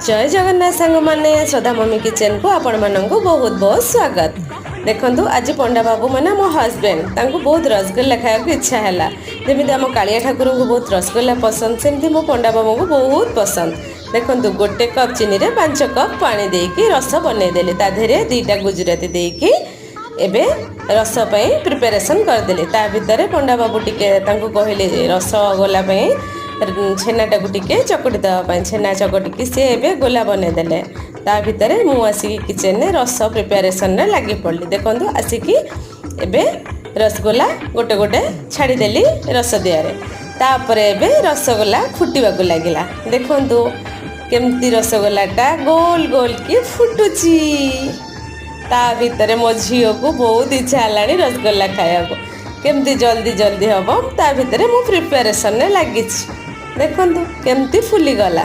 ଜୟ ଜଗନ୍ନାଥ ସାଙ୍ଗମାନେ, ଶ୍ରଦ୍ଧା ମମି କିଚେନକୁ ଆପଣମାନଙ୍କୁ ବହୁତ ବହୁତ ସ୍ୱାଗତ। ଦେଖନ୍ତୁ, ଆଜି ପଣ୍ଡା ବାବୁ ମାନେ ମୋ ହଜବେଣ୍ଡ, ତାଙ୍କୁ ବହୁତ ରସଗୋଲ୍ଲା ଖାଇବାକୁ ଇଚ୍ଛା ହେଲା। ଯେମିତି ଆମ କାଳିଆ ଠାକୁରଙ୍କୁ ବହୁତ ରସଗୋଲ୍ଲା ପସନ୍ଦ, ସେମିତି ମୋ ପଣ୍ଡା ବାବୁଙ୍କୁ ବହୁତ ପସନ୍ଦ। ଦେଖନ୍ତୁ, ଗୋଟେ କପ୍ ଚିନିରେ 5 କପ୍ ପାଣି ଦେଇକି ରସ ବନେଇଦେଲି। ତା ଦେହରେ ଦୁଇଟା ଗୁଜୁରାତି ଦେଇକି ଏବେ ରସ ପାଇଁ ପ୍ରିପାରେସନ୍ କରିଦେଲି। ତା ଭିତରେ ପଣ୍ଡା ବାବୁ ଟିକେ ତାଙ୍କୁ କହିଲି ରସଗୋଲା ପାଇଁ ଛେନାଟାକୁ ଟିକେ ଚକଟି ଦେବା ପାଇଁ। ଛେନା ଚକଟିକି ସିଏ ଏବେ ଗୋଲା ବନେଇଦେଲେ। ତା ଭିତରେ ମୁଁ ଆସିକି କିଚେନରେ ରସ ପ୍ରିପାରେସନରେ ଲାଗି ପଡ଼ିଲି। ଦେଖନ୍ତୁ, ଆସିକି ଏବେ ରସଗୋଲା ଗୋଟେ ଗୋଟେ ଛାଡ଼ିଦେଲି ରସ ଦିଆରେ। ତାପରେ ଏବେ ରସଗୋଲା ଫୁଟିବାକୁ ଲାଗିଲା। ଦେଖନ୍ତୁ, କେମିତି ରସଗୋଲାଟା ଗୋଲ ଗୋଲ କି ଫୁଟୁଛି। ତା ଭିତରେ ମୋ ଝିଅକୁ ବହୁତ ଇଚ୍ଛା ହେଲାଣି ରସଗୋଲା ଖାଇବାକୁ। କେମିତି ଜଲ୍ଦି ଜଲ୍ଦି ହେବ, ତା ଭିତରେ ମୁଁ ପ୍ରିପାରେସନରେ ଲାଗିଛି। ଦେଖନ୍ତୁ, କେମିତି ଫୁଲିଗଲା।